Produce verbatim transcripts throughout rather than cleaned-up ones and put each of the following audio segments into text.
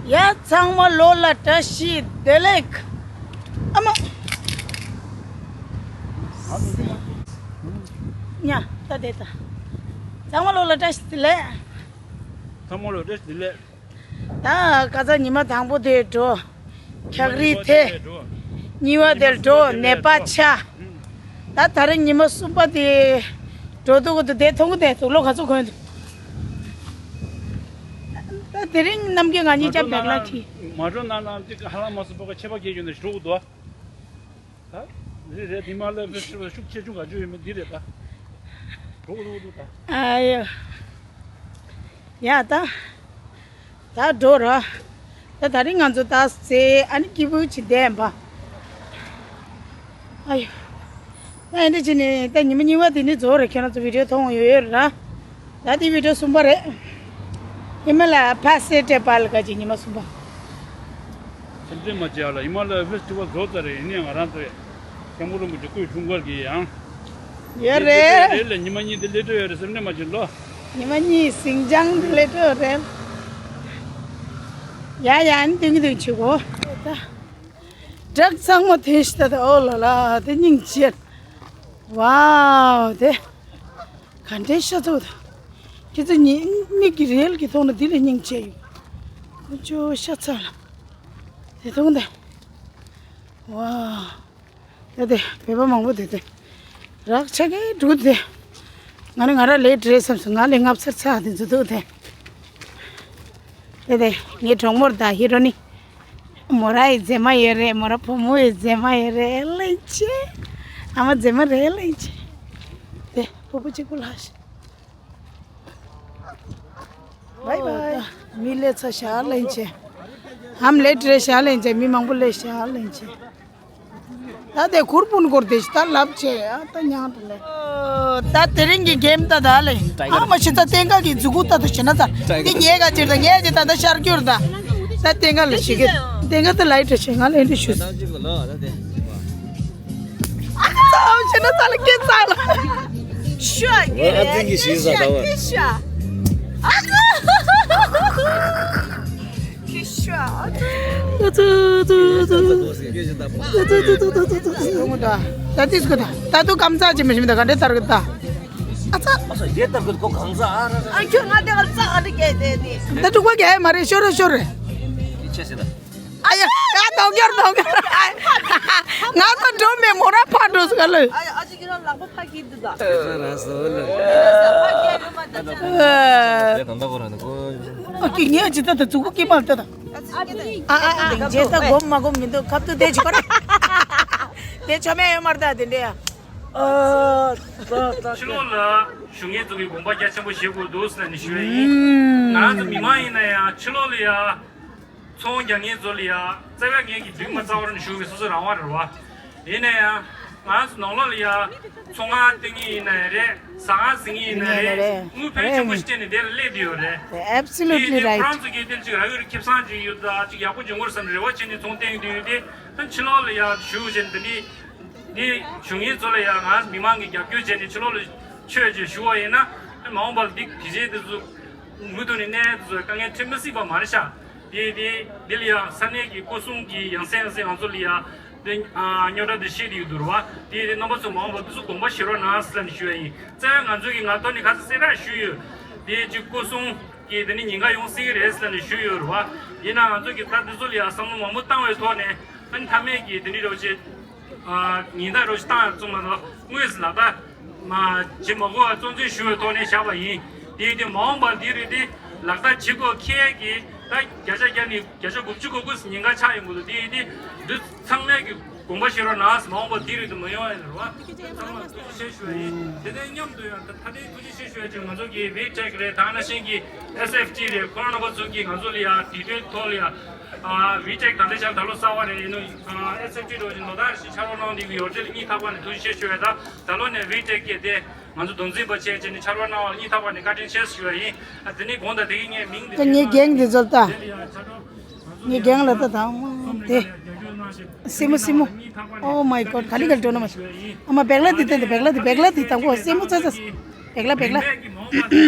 ཡ་ཚང་མ་ལོ་ལ་བཀྲ་ཤིས་བདེ་ལེགས། ཨ་མ། ཉ་ད་དེ་ད། ཚང་མ་ལོ་ལ་བཀྲ་ཤིས་བདེ་ལེགས། ཚང་མ་ལོ་བཀྲ་ཤིས་བདེ་ལེགས། ད་ཁ་ས་ཉི་མ་དང་པོ་དེ་འགྲོ། འཁྱག་རིལ་ཐེ། གཉིས་པ་དེར་འགྲོ་ནད་པ་ཆ། ད་ད་རེས་ཉི་མ་གསུམ་པ་དེ་འགྲོ་འདུག་གི་འདུག་དེ་མཐོང་གི་དེ་དུག་ལོག་ག་ཚོད་གོན་འདུག་ད་དེ་རིང་རྣམ་རྒྱལ་ང་གཉིས་ཀྱང་བེག་ལ་ཁྲིད། མ་འགྲོ་ན་ན་ཅིག་ཧ་ལམ་མ་སོང་པོ་ཁ་ཆད་པ་བརྒྱབ་ཡོད་ན་ཞུ་གི་འདུག་ད་རེད་རེད། དེ་མ་ལ་ཤུགས་ཆེ་ཆུང་ག་ཅུ་ཡོད་མེད་འདི་རེད་ད། འགྲོ་གི་འདུག་འདུག་ད། ཨ་ཡོ། ཡ་ད། ད་འགྲོ་ར། ད་ད་རིང་ང་ཚོ་ད་སེ་ཨ་ནི་སྐྱིད་པོ་ཅིག་བསྡད་པ། ཨ་ཡོ། ད་ཨེ་འདྲ་བྱས་ནས་ད་ཉི་མ་གཉིས་པ་དེ་ནི་རྫོགས་རེད། ཁྱེད་རང་ཚོ་བི་ཌིའོ་མཐོང་ཡོད་ཡོད་ར། ད་དེ་བི་ཌིའོ་གསུམ་པ་རེད། ཧི་མ་ལ་ཡ་ཕ་སེ་ཏེ་པ་ལ་ག་ཅིག་ཉི་མ་གསུམ་པ། སེམས་ཁྲལ་མ་བྱེད་ཨ་ལ། ཧི་མ་ལ་ཡ་ཕེ་སི་ཊི་ཝལ་རྫོགས་ཚར་རེད། ཡིན་ནའི་ང་རང་ཚོའི་སྐྱབས་མགོན་རིན་པོ་ཆེ་སྐུའི་འཁྲུངས་སྐར་གྱི་ཡང་། ཡོད་རེད། རེད་ལ་ཉི་མ་གཉིས་དེ་སླེབས་འགྲོ་ཡོད་རེད། སེམས་ཁྲལ་མ་བྱེད་ལོ། ཉི་མ་གཉིས་ཟིང་ཅང་དེ་སླེབས་འགྲོ་རེད། ཡ་ཡ་ཨ་ནི་དུང་གི་དུང་ཆུ་གོ། ད་བྲག་ཚང་མ་དེ་ཤི་ད་ད་ཨོ་ལ་ལ་དེ་སྙིང་རྗེ། ཝའོ་དེ། ག་འདྲའི་ཤ་ཚ་བོ་དང་། ཁྱེད་ཚོ་ཉི་མིག་གི་རིལ་གྱི་ཐོག་ན་འདི་ལས་སྙིང་རྗེ་ཡོད། ཁོ་ཚོ་ཤ་ཚ་ལ། དེ་མཐོང་དེ། ཝ། དེ་དེ་བོད་པ་མང་པོ་དེ་དེ། རག་ཆ་གེ་འགྲུག་དེ། ང་ནི་ང་ར་ལས་བྲེལ་བསམ་སོང་། ང་ལས་ལྔ་བཅུ་ཚ་དེ་ཚོ་འདུག་དེ། དེ་དེ་ངའི་གྲོགས་མོར་ད་ཧི་རོ་ནི། མོ་ར་ཡི་མཛེས་མ་ཡོད་རེད། མོ་ར་བུ་མོ་ཡི་མཛེས་མ་ཡོད་རེད། གླེང་ཆེ། ཨ་མ་མཛེས་མ་རེད། གླེང་ཆེ། དེ་ཕུ་བོ་གཅིག་པུ་ལྷག་ཤི། བའི་བའི། མི་ལས་ཚ་ཤ་གླེང་ཆེ། ཨམ་ལས་བྲེལ་ཤ་གླེང་ཆེ། མི་མང་པོ་ལས་ཤ་གླེང་ཆེ། ད་དེ་ཁུར་པུན་སྐོར་དེ་ཤི་ད་ལབ་ཆེ། ཨ་ད་ཉང་དུ་ལས། ད་དེ་རིང་གི་གེམ་ད་ད་ལེ། ཨ་མ་ཤི་ད་སྟེང་ཀ་གི་མཛུ་གུ་ད་ད་ཤི་ན་ད། དེ་ཉེ་ག་ཅིར་ད་ཉེ་ཅི་ད་ད་ཤར་གྱུར་ད། ད་སྟེང་ཀ་ལ་ཤི་གི། སྟེང་ཀ་ད་ལའི་ཏྲ་ཤི་ང་ལེན་དུ་ཤུ། ཨ་ཙམ་ཤི་ན་ད་ལ་སྐད་ཚ་ལ། ཤུ་ཨ་ཨ་ཏིང་གི་ཤི་ས་ད་བ། ཤུ་ཨ། ད་ཏིས་གོ་ད། ད་ཏུ་ཀམ་ཚ་ཅི་མི་ཤིམ་ད་ག་འདྲེ་ལྟར་གི་ད། ཨ་ཚ། ཨ་ཚ་ཡེ་ལྟར་གི་ཁོ་གང་ཚ་ཨ་ར་ར། ཨ་ཁྱོད་ང་དེ་ག་ཚ་ཨ་རི་གེ་དེ་དེ། ད་ཏུ་ཀ་གེ་མ་རེ་ཤོར་རེ་ཤོར་རེ། ཁྱེད་ཆེ་ད། ཨ་ཡ་ཡ་དོག་གྱར་དོག་གྱར། ང་ཚོ་འགྲོ་མེད་མོ་ར་ཕར་འགྲོ་ཟེར་ག་ལོས། ཨ་ཡ་ཨ་ཅི་ཁྱེད་རང་ལག་པ་ཕ་གི་འདི་ད། ཨ་ཀི་ཉེ་ཅི་ད་ད་ཙུ་གུ་ཀི་མ་ལ་ད་ད། ཨ་ཨ་ཨ་ཇེ་ད་གོམ་མ་གོམ་མི་འདུག་ཁབ་ཏུ་དེ་ཆོ་ར། དེ་ཆོ་མེ་ཡོད་མར་ད་དེ་འདྲ་ཡ། ཨ་ད་ད། ཕྱི་ལོགས་ལ་བཞུགས་མཁན་ཚོ་གི་དགོངས་པ་རྒྱ་ཆེན་པོ་བཞེས་དགོས་འདུག་ཟེར་ནས་ཞུ་ཡ་ཡིན། ང་རང་ཚོ་མི་མང་ཡིན་ན་ཡང་ཕྱི་ལོགས་ལ་ཡ། ཚོང་རྒྱག་མཁན་ཚོ་ལ་ཡ་རྩ་བའི་ངེད་ཀྱི་འདུག་མ་རྩ་བར་ནས་ཞུ་གི་སོ་སོ་རང་དབང་རེད་བ། ཡིན་ན་ཡང་ང་ཚོ་ནང་ལོགས་ལ་ཡ་ཚོང་ཁང་སྟེང་ཡིན་ན་ཡང་རེད། ཟ་ཁང་ཟིན་ཡིན་ན་ཡང་རེད། དངུལ་ཕོན་ཆེན་པོ་ཞིག་སྤྲད་ནས་དེ་ལ་སླེབས་བསྡད་ཡོད་རེད། Absolutely right. ཁོ་རང་ཚོ་གིས་དེ་ཅིག་ར་ཡོད་ཁེ་བཟང་ཅིག་ཡོད་ད་ཅིག་ཡག་པོ་འཇོན་གོ་བསམ་རེ་བ་བྱས་ནས་ཚོང་བསྟན་བསྡད་ཡོད་དེ། ད་ཕྱི་ལོགས་ལ་ཡ་ཞུ་བྱས་ནས་དེ་འདྲའི་འདི་བྱུང་ཡིན་ཚོ་ལ་ཡ་ང་མི་མང་གིས་རྒྱབ་སྐྱོར་བྱས་ནས་ཕྱི་ལོགས་ལ་ཆོས་ཅིག་ཞུ་བ་ཡིན་ན་མ་འོངས་པ་ལ་འདི་གི་བྱས་དེ་ཚོ་མུ་མཐུད་ནས་གནས་དེ་ཚོ་དཀའ་ངལ་འཕྲད་མི་སྲིད་པ་མ་རེད་ཤག་དེ་དེ་དེ་ལ་ཡང་ས་གནས་ཀྱི་སྐོར་སྲུང་གི་ཡང་སེ་ཡང་སེ་ང་ཚོ་ལ་ཡང་དེ་རྙོག་དྲ་དེ་བཤད་དེ་ཡོད་འདུག་ར་བ། དེ་དེ་རྣམ་པ་ཚོ་མ་འོངས་པ་དེ་ཚོ་དགོངས་པ་བཞེས་རོགས་གནང་ཟེར་ནས་ཞུ་ཡ་ཡིན། རྩ་བའི་ང་ཚོ་གི་ང་ཐོག་ནས་ཁ་ས་གསལ་བསྒྲགས་ཞུས་ཡོད། དེ་ཅིག་སྐོར་སྲུང་གི་དེ་ནི་ཉེན་ཁ་ཡོང་སྲིད་ཀྱི་རེད་ཟེར་ནས་ཞུས་ཡོད་ར་བ། ཡིན་ན་ང་ཚོ་གི་ད་དེ་ཚོ་ལ་ཡང་བསམ་བློ་མང་པོ་བཏང་བའི་ཐོག་ནས་ཨ་ནི་མཐའ་མའི་གི་དེ་འདྲའི་རོགས་བྱེད། ཉིན་ལྟར་རོགས་ཞིག་བཏང་ཙམ་མ་གཏོགས་དངོས་སུ་ལག་བསྟར་མ་བྱེད་མ་དགོས་པ་གཙོ་འཛིན་ཞུ་བའི་ཐོག་ནས་བཞག་པ་ཡིན། དེ་ཡིན་དུས་མ་འོངས་པར་འདི་རེད་དེ་ལག་བསྟར་བྱེད་དགོས་ཁེལ་གྱི་ད་བརྒྱ་ཆ་བརྒྱ་ནས་བརྒྱ་ཆ་དགུ་བཅུ་གོ་དགུ་ཉེན་ཁ་ཆགས་ཡོང་གི་འདུག་དེ་ཡིན་དུས་འདི་ཚང་མས་ཀྱི་དགོངས་པ་བཞེས་རོགས་གནང་། མ་འོངས་པར་འདི་རེད་དུ་མ་ཡོང་ཡ་རེད་བ། ཚང་མ་ཐུགས་རྗེ་ཆེ་ཞུ་བ་ཡིན། དེ་དང་མཉམ་དུ་ཡང་ད་ད་ལྟའི་ཐུགས་རྗེ་ཆེ་ཞུ་བ་ཅིག་ང་ཚོ་གི་ཝི་ཊེག་རེད། ད་ནང་བཞིན་གྱི་ཨེས་ཨེཕ་ཊི་རེད། ཁོ་རང་རྣམ་པ་ཚོ་གིས་ང་ཚོ་ལ་ཡ་དུས་སྟོན་ཐོག་ལ་ཡ། ཝི་ཊེག་ད་ལྟའི་ཆར་ད་ལོ་གསར་བ་རེད། ཡིན་ནོ་ཨེས་ཨེཕ་ཊི་འགྲོ་བཞིན་ལོ་ལྟར་བཞིན་ཕྱར་བ་གནང་བསྡད་ཀྱི་ཡོད་དེ་ལ་སྙིང་ཐག་པ་ནས་ཐུགས་རྗེ་ཆེ་ཞུ་བ་ཡིན། ད་ད་ལོ་ནས་ཝི་ཊེག་གིས་དེ་ང་ཚོ་མདོ་འཛིན་པ་བྱས་བྱས་ནས་ཕྱར་བ་གནང་བ་ལ་སྙིང་ཐག་པ་ནས་བཀའ་དྲིན་ཆེ་ཞུ་བ་ཡིན། ཨ་དེ་ནས་དགོངས་དག་དེ་གི་ངའི་མིང་དེ་ད་ངའི་རྒན་དེ་ཚོ་ལ་ལྟ། ངའི་རྒན་ལ་ལྟ་དང་དེ། སྲིང་མོ་སྲིང་མོ། Oh my God། ག་ལི་ག་ལི་འགྲོ་ན་མ་ཤེས། ཨ་མ་བེག་ལ་དེ་ལྟ་དེ་བེག་ལ་དེ་བེག་ལ་དེ་དང་པོ་སྲིང་མོ་ཚ་ཚ། བེག་ལ་བེག་ལ།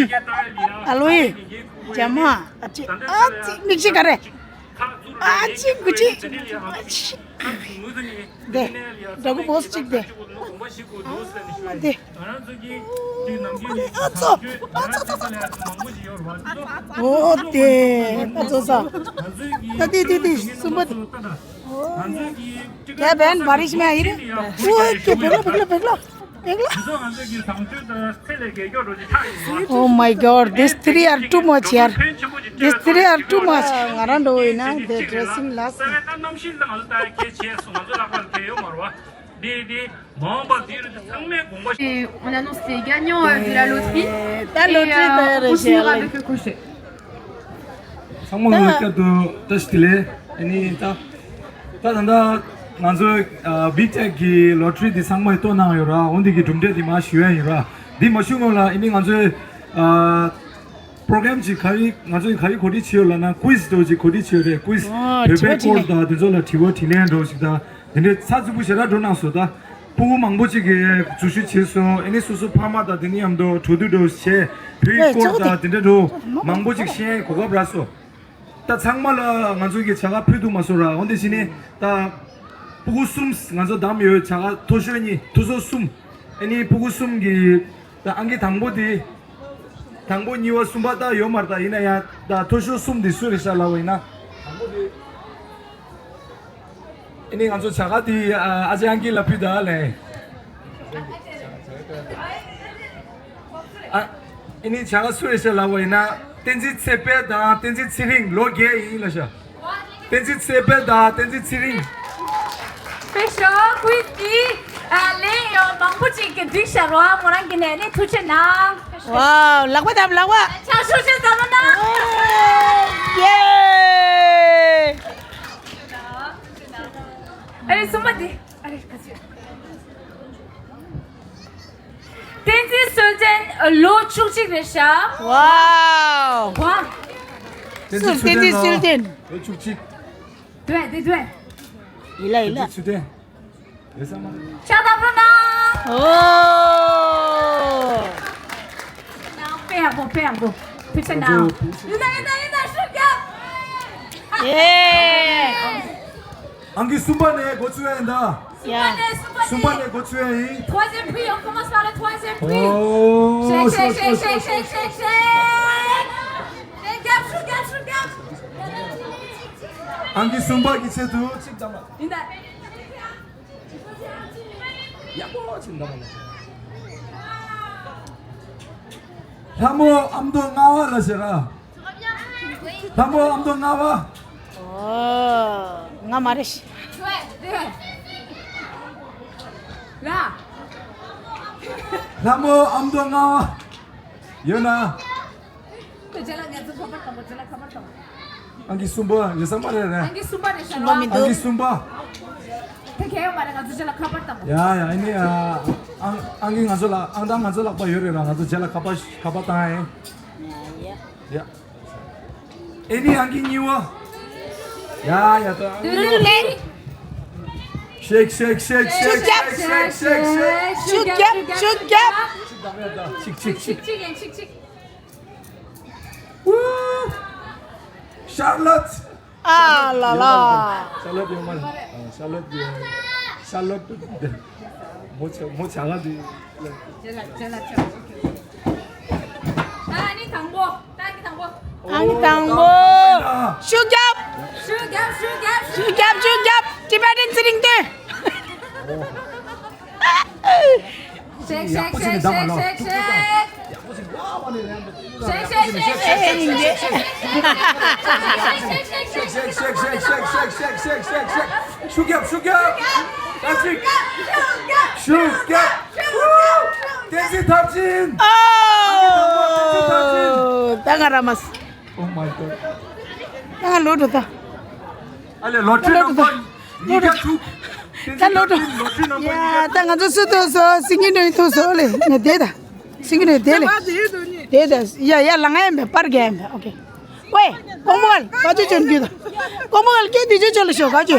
ཨ་ལོ་ཡེ། ཇ་མ། ཨ་ཅེ་ཨ་ཙི་མིག་ཤེས་ག་རེ། ཨ་ཅི་གུ་ཅི། ཨ་ཅི། དེ། འདྲ་གུ་བོས་ཅིག་དེ། ཨ་དེ། ཨ་ཚོ། ཨ་ཚོ་ཚོ་ཚོ། ཨོ་དེ། ཨ་ཚོ་ཚོ། ད་དེ་དེ་དེ་གསུམ་པ་དེ། ཡ་བན་བ་རིཤ་མ་ཨི་རེ། ཨོ་ཀེ་བེག་ལ་བེག་ལ་བེག་ལ། Oh my God, these three are too much, ཡར། These three are too much. ང་རང་འགྲོ་བ་ཡིན་ན་འདི་dressing ལ། Et on annonce les gagnants euh, de la loterie. Et euh, on continuera avec le crochet. ཚང་མ་ལ་སྐྱབས་འགྲོ་བཀྲ་ཤིས་བདེ་ལེགས། ཨ་ནི་ད་ད་ད་ད་ང་ཚོ་Big Tech གི་lottery འདི་ཚང་མས་ལྟོ་གནང་ཡོད་ར། འོ་འདི་གི་གྲུབ་འབྲས་འདི་མར་ཞུ་ཡ་ཡིན་ར། འདི་མ་ཞུ་སྔོན་ལ་ཨ་ནི་ང་ཚོའི་program ཅིག་ག་རེ་ང་ཚོས་ག་རེ་གོ་སྒྲིག་བྱས་ཡོད་ལབ་ན་quiz འདྲ་བོ་ཅིག་གོ་སྒྲིག་བྱས་ཡོད་རེད། Quiz བོད་པའི་སྐོར་དང་དེ་ཚོ་ལ་དྲི་བ་དྲིས་ལན་འདྲ་བོ་ཞིག་དང་། དེ་འདྲའི་ཚགས་ཚུད་པོ་ཞེ་དྲག་འགྲོ་གནང་སོང་། ད་ཕྲུ་གུ་མང་པོ་ཅིག་གིས་འཛུལ་ཞུགས་བྱས་སོང་། ཨ་ནི་སོ་སོ་ཕ་མ་དང་དེ་ནས་མཉམ་དུ་གྲོས་བསྡུར་འདྲ་བོ་བྱས་བོད་ཡིག་སྐོར་དང་དེ་འདྲ་འདྲ་བོ་མང་པོ་ཅིག་ཤེས་གོ་སྐབས་རག་སོང་། ད་ཚང་མ་ལ་ང་ཚོ་གི་བྱ་དགའ་ཕུལ་ཐུབ་མ་སོང་ར། འོན་ཏེ་གཞི་ནས་ད་ཕྲུ་གུ་གསུམ་ང་ཚོ་བདམས་ཡོད། བྱ་དགའ་མཐོ་ཤོས་གཉིས། མཐོ་ཤོས་གསུམ། ཨ་ནི་ཕྲུ་གུ་གསུམ་གྱི་ད་ཨང་ཀི་དང་པོ་དེ། དང་པོ་གཉིས་པ་གསུམ་པ་ད་ཡོད་མ་རེད། ད་ཡིན་ན་ཡང་ད་མཐོ་ཤོས་གསུམ་དེ་སུ་རེད་ཤག་ལབ་པ་ཡིན་ན། དང་པོ་དེ། ཨ་ནི་ང་ཚོ་བྱ་དགའ་དེ་ཨ་ཅེ་ཨང་ཀི་ལ་ཕུལ་ད་ལེ། ཨ་ཨ་ནི་བྱ་དགའ་སུ་རེད་ཤག་ལབ་པ་ཡིན་ན། བསྟན་འཛིན་ཚེ་དཔལ་དང་བསྟན་འཛིན་ཚེ་རིང་ལོ་བརྒྱད་ཡིན་ལབ་ཤག་བསྟན་འཛིན་ཚེ་དཔལ་དང་བསྟན་འཛིན་ཚེ་རིང་། དཔེ་ཤོག་ཀུའི་ཀི་ཨ་ལེ་ཡོ་མང་པོ་ཅིག་གིས་བསྒྲིགས་ཤག་རོ། མོ་རང་གི་ནས་ནི་ཐུགས་རྗེ་གནང་། ཝའོ། ལག་པ་བརྡབ། ལག་པ། ཕྱག་ཤུགས་ཆེ་ཙམ་གནང་། ཡེ། ཨ་རེ་གསུམ་པ་དེ། ཨ་རེ་ག་ཚོད། བསྟན་འཛིན་གསོལ་སྟོན་ལོ་བཅུ་གཅིག་རེད་ཤག་ཝའོ། ཝའོ། བསྟན་འཛིན་གསོལ་སྟོན་ལོ་བཅུ་གཅིག་དུས་དེ་དུས། ཡིན་ལ་ཡིན་ལ། བསྟན་འཛིན་གསོལ་སྟོན། ཡོད་ས་མ་རེད། ཕྱག་བརྡབ་རོགས་གནང་། ཨོ། དཔེ་ཡག་པོ། དཔེ་ཡག་པོ། ཐུགས་རྗེ་གནང་། ཡིན་ད་ཡིན་ད་ཡིན་ད། ཤུགས་རྒྱབ། ཡེ། ཨང་ཀི་གསུམ་པ་ནས་འགོ་ཚུགས་ཡ་ཡིན་ད། ཡ། གསུམ་པ་ནས་འགོ་ཚུགས་ཡ་ཡིན། Troisième prix, on commence par le troisième prix. ཨོ། Shake, shake, shake, shake, shake, shake, shake. Shake, རྒྱབ། ཤུགས་རྒྱབ། ཤུགས་རྒྱབ། ཨང་ཀི་གསུམ་པ་གི་ཆེད་དུ་གཅིག་བདམས་པ། ཡིན་ད། ཡག་པོ་ཅིག་འདམ་ལ། ལྷ་མོ་ཨ་མདོ་རྔ་བ་ལ་ཟེར་ར། ལྷ་མོ་ཨ་མདོ་རྔ་བ། ཨོ། ང་མ་རེད། ལྷ་མོ་ཨ་མདོ་རྔ་བ། ཡོད་ན། ཁྱེད་རྗེས་ལ་ང་ཚོ་ཁ་པར་བཏང་པ། རྗེས་ལ་ཁ་པར་བཏང་པ། ཨང་ཀི་གསུམ་པ་ཡོད་ས་མ་རེད་རེད། ཨང་ཀི་གསུམ་པ་རེད་ཤག་ར། ཨང་ཀི་གསུམ་པ། དེ་གས་ཡོད་མ་རེད། ང་ཚོ་རྗེས་ལ་ཁ་པར་བཏང་པ། ཡ་ཡ། ཨ་ནི་ཨ་ཨང་ཨང་ཀི་ང་ཚོ་ལ་ཨང་གྲངས་ང་ཚོ་ལག་པ་ཡོད་རེད་ར། ང་ཚོ་རྗེས་ལ་ཁ་པར་ཁ་པར་བཏང་ཡ་ཡིན། ཡ། ཨེ་ནི་ཨང་ཀི་གཉིས་པ། ཡ་ཡ། ད་ཨང་ཀི་གཉིས་པ། ཤེག་ཤེག་ཤེག་ཤེག་ཤུགས་རྒྱབ། ཤུགས་རྒྱབ། ཤུགས་རྒྱབ། ཤིག་ཤིག་ཤིག་ཤིག Charlotte. ཨ་ལ་ལ། Charlotte ཡོད་མ་རེད། Charlotte ཡོད་མ་རེད། Charlotte མོ་ཆ་མོ་ཆ་ག་དེ། ཨ་ནི་དང་པོ། ཨ་ནི་དང་པོ། ཨ་ནི་དང་པོ། ཤུགས་རྒྱབ། ཤུགས་རྒྱབ། ཤུགས་རྒྱབ། ཤུགས་རྒྱབ། ཤུགས་རྒྱབ། Tibetan ཚེ་རིང་སྟོན། Shake, shake, shake, shake, shake, shake. Shake, shake, shake, shake, shake, shake. Shake, shake, shake, shake, shake, shake, shake, shake. ཤུགས་རྒྱབ། ཤུགས་རྒྱབ། ད་ཅིག་ཤུགས་རྒྱབ། བསྟན་འཛིན་ཐར་ཕྱིན། ཨོ། ད་ང་ར་མ་སོང་། Oh my God. ད་ང་ལོག་འགྲོ་ད། ཨ་ལེ། ལོ་ཊི་རི་ནམ་བར་ཉིས་བརྒྱ་དྲུག་ད་ལོག་འགྲོ། ལོ་ཊི་རི་ནམ་བར་ཡ། ད་ང་ཚོ་སུ་ཐུག་སོང་། སིང་གེ་ནོར་ཐུག་སོང་ལེ། ང་བསྡད་ད། སིང་གེ་ནོར་བསྡད་ལེ། བསྡད་ད། ཡ་ཡ། ལ་ང་ཡ་མེད། པར་རྒྱག་ཡ་མེད། ཨོ་ཁེ། ཝེ། ཀོང་པོ་གལ་ག་ཅུ་ཅོན་གྱུ་ད། ཀོང་པོ་གལ་གྱུ་དི་ཅུ་ཅོ་ལ་ཤོག་ག་ཅུ།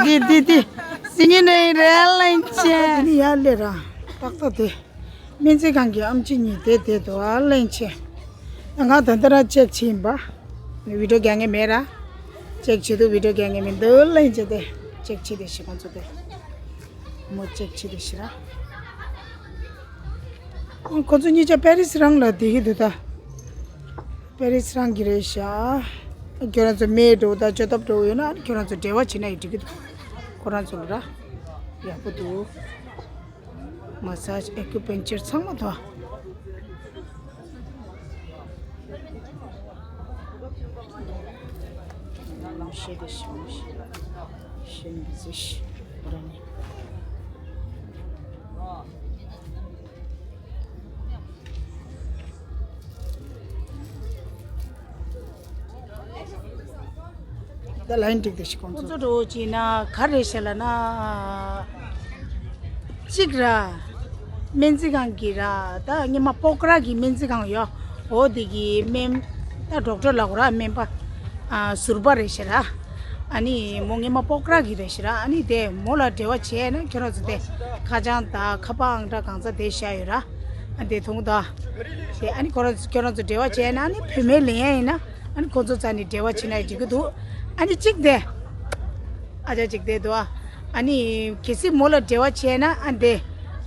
དི་དི་དི་དི། སིང་གེ་ནོར་རེ་ལེན་ཆེ། དི་ནི་ཡ་ལེ་ར། ཏག་ཏག་དེ། སྨན་རྩིས་ཁང་གི་ཨམ་ཆི་གཉིས་དེ་དེ་དུ་ཨ་ལེན་ཆེ། ང་ད་ལྟ་ར་ཅེག་བྱིན་པ། བི་ཌིའོ་རྒྱག་མཁན་མེད་ར། ཅེག་བྱེད་དུས་བི་ཌིའོ་རྒྱག་མཁན་མེད་འདུག་ལ་ཡིན་ཅེ་དེ། ཅེག་བྱེད་དེ་ཤི་ཁོང་ཚོ་དེ། མོ་ཅེག་བྱེད་དེ་ཤི་ར། ཁོ་ཚོ་གཉིས་ཆ་པེ་རིས་རང་ལ་བསྡད་ཀྱི་འདུག་ད། པེ་རིས་རང་གི་རེད་ཤག་ཁྱོད་རང་ཚོ་མེད་འགྲོ་ད་ཇོ་ཏོབ་འགྲོ་ཡོད་ན་ཁྱོད་རང་ཚོ་འབྲེལ་བ་བྱེད་ན་ཡི་འགྲིག་གི་འདུག་ཁོ་རང་ཚོ་ལ་ར། ཡག་པོ་འདུག་མ་སཱཇ་ཨེ་ཁུ་པན་ཅར་ཚང་མ་འདུག་ཤེས་དེ་ཤེས་མི་ཤེས་ཤེས་མི་ཤེས་ཤེས་ར་ནི། ད་ལ་ཡིན་འགྲིག་དེ་ཤི་ཁོང་ཚོ། ཁོང་ཚོ་འགྲོ་ཅི་ན་ག་རེ་ཤེས་ལ་ན། གཅིག་ར། སྨན་རྩིས་ཁང་གི་ར་ད་སྔོན་མ་པོག་ར་གི་སྨན་རྩིས་ཁང་ཡོད། འོ་དེ་གི་སྨན་ད་ཌོག་ཊར་ལ་གོ་ར་སྨན་པ། ཨ་ཟུར་པ་རེད་ཤག་ར། ཨ་ནི་མོ་སྔོན་མ་པོག་ར་གི་རེད་ཤག་ར། ཨ་ནི་དེ་མོ་ལ་འབྲེལ་བ་བྱས་ན་ཁྱོད་རང་ཚོ་དེ་ཁ་བྱང་དང་ཁ་པར་ཨང་གྲངས་གང་ཚ་དེ་བཞག་ཡོད་ར། ཨ་དེ་མཐོང་ད། དེ་ཨ་ནི་ཁོ་རང་ཚོ་ཁྱོད་རང་ཚོ་འབྲེལ་བ་བྱས་ན་ཨ་ནི་བུད་མེད་ལེན་ཡ་ཡིན་ན་ཨ་ནི་ཁོ་ཚོ་རྩ་ནས་འབྲེལ་བ་བྱེད་ན་འགྲིག་གི་འདུག་ཨ་ནི་གཅིག་དེ། ཨ་ཅག་ཅིག་བསྡད་འདུག་ཨ་ནི་གལ་སྲིད་མོ་ལ་འབྲེལ་བ་བྱས་ན་ཨ་འདི་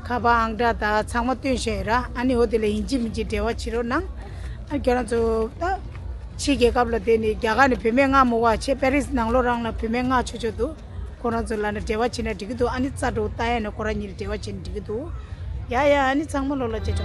ཁ་པར་ཨང་གྲངས་དང་ཚང་མ་སྟོན་བཞག་ཡོད་ར། ཨ་ནི་འོ་དེ་ལ་ཡིན་གཅིག་མིན་གཅིག་འབྲེལ་བ་བྱེད་རོགས་གནང་། ཨ་ཁྱོད་རང་ཚོ་ད་ཕྱི་རྒྱལ་ཁབ་ལ་བསྡད་ནས་རྒྱ་གར་ནས་བུད་མེད་མངགས་མོ་བ་ཆེ་པེ་རིས་ནང་ལོགས་རང་ལ་བུད་མེད་མངགས་ཆོག་ཆོག་འདུག་ཁོ་རང་ཚོ་ལ་ནི་འབྲེལ་བ་བྱེད་ན་འགྲིག་གི་འདུག་ཨ་ནི་རྩ་འགྲོ་ལྟ་ཡ་ནི་ཁོ་རང་གཉིས་ལ་འབྲེལ་བ་བྱེད་ན་འགྲིག་གི་འདུག་ཡ་ཡ་ཨ་ནི་ཚང་མ་ལོ་ལ་ཅེ་ཅོ།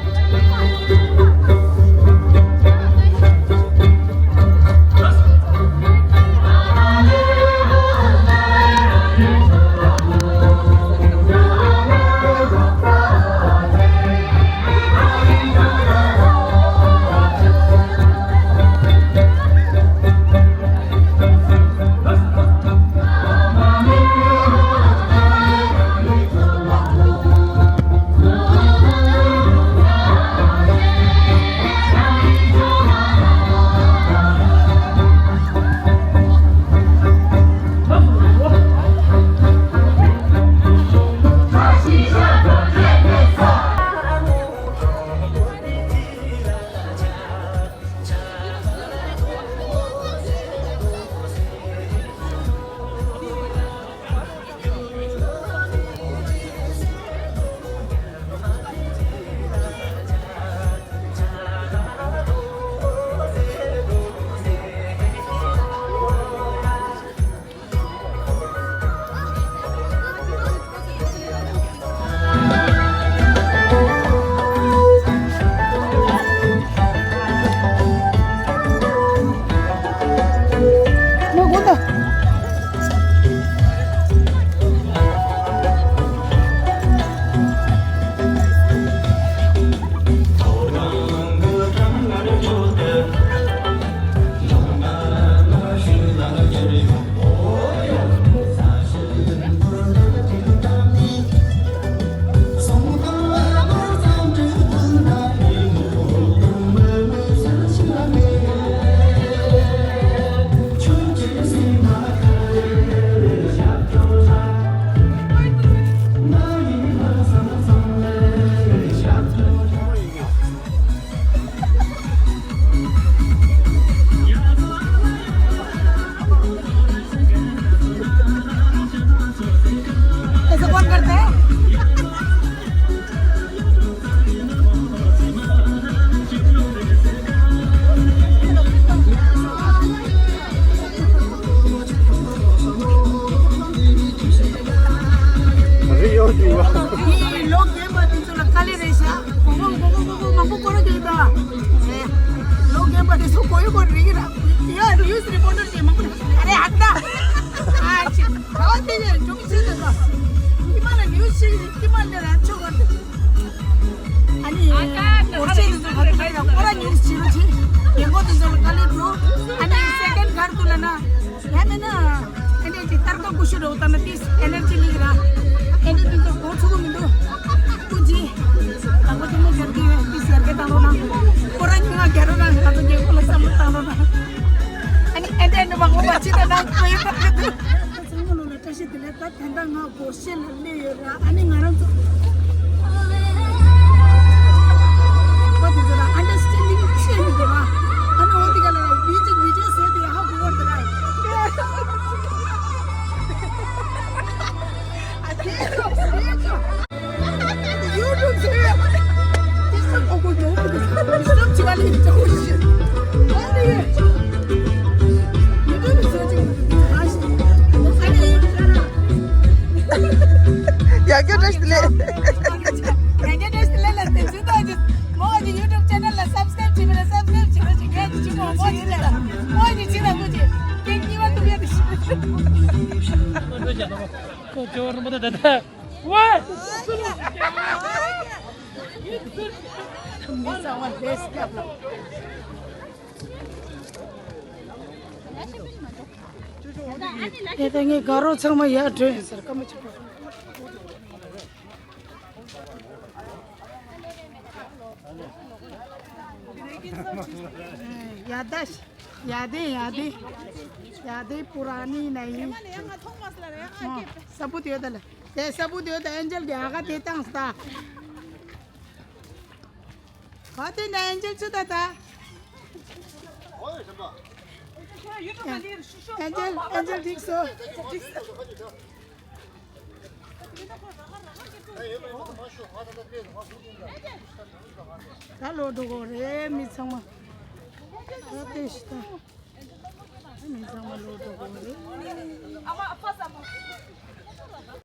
ऐसा कौन करता है? अरे, यो क्यों हुआ? ये लोग ये बात तो लगा ले रहे सा। गोगो, गोगो, गोगो, मंगू कोरा के था। ए, लोग ये बात इसको कोई बोल रही है ना? यार, न्यूज़ रिपोर्टर के मंगू। अरे, हट ना। आज, बहुत ही है, जो भी चीज़ है ना। इमाला न्यूज़ से, इमाला ने रात छोड़ कर दे। अनि पर्सि जुन चाहिँ खतरा खतरा न्युज छिटो छि। हेर्नु जुन चाहिँ काली ब्रो। अनि सेकेन्ड घर तुलना। यहाँ में ना, अनि जितना को कुछ होता ना तीस एनर्जी लिख रहा। अनि तुम तो बहुत सुकून मिलो। कुछ जी। हमको तुम जल्दी है तीस करके तालो ना। पूरा न्यू आ गया ना। तो ये को लसा मत तालो ना। अनि एंड एंड बाबू बच्ची तो ना कोई पकड़। བཀྲ་ཤིས་བདེ་ལེགས། ད་དེ་འདྲ་ང་སྒོར་གཞས་ལ་སླེབས་ཡོད་ར། ཨ་ནི་ང་རང་ཚོ་ཨོ་དེ་ཚོ་ལ་ཨན་ཌར་སི་ཊེན་ཌིང་ཆེ་མི་འདུག་ཨ་ནི་འོ་དེ་ག་ལ་བི་ཌི་ཝི་ཌི་ཡོ་བཟོས་ཏེ་ ཡ་གྱོད་བཀྲ་ཤིས་བདེ་ལེགས། ཡ་གྱོད་བཀྲ་ཤིས་བདེ་ལེགས་ལ་བསྟན་ཚུལ་དང་ཅི། མོ་གི་ཡུ་ཊུབ་ཆེ་ནལ་ལ་སབ་སི་ཀ་རེབ་བྱེད་མི་ལ་སབ་སི་ཀ་རེབ་བྱེད་རོགས་བྱེད། ངས་ཅི་ཅི་མོ་མོ་ཅི་ལ་མོ་ཅི་ཅི་ལ་མོ་ཅི་ཀེག་གཉིས་པ་ཐུག་ཡ་དེ་ཤི། ཁོ་ཅོ་ར་མོ་ད་ད་ད། ཝེ། མི་ཚང་མ་ལས་སྐྱབས་ལ། དེ་ལྟ་ངས་དགའ་རོགས་ཚང་མ་ཡར་འགྲོ་ཡིན་ཟེར་ཀ་མ་ཆུ། ཡ་ད་ཡ་དེ་ཡ་དེ་ཡ་དེ་པུ་ར་ནི་ན་ཡིན། ས་བུ་དེ་ཡོད་ད་ལ། དེ་ས་བུ་དེ་ཡོད་ད། ཨན་ཇལ་གི་ཨ་ག་དེ་བཏང་ས་ད། ག་དེ་ན་ཨན་ཇལ་ཚུ་ད་ད། ཨན་ཇལ་ཨན་ཇལ་འགྲིག་སོ། ད་ལོ་འགྲོ་གོ་རེད་མི་ཚང་མ། ད་དེ་ཤི་ད། མི་ཚང་མ་ལོ་འགྲོ་གོ་རེད།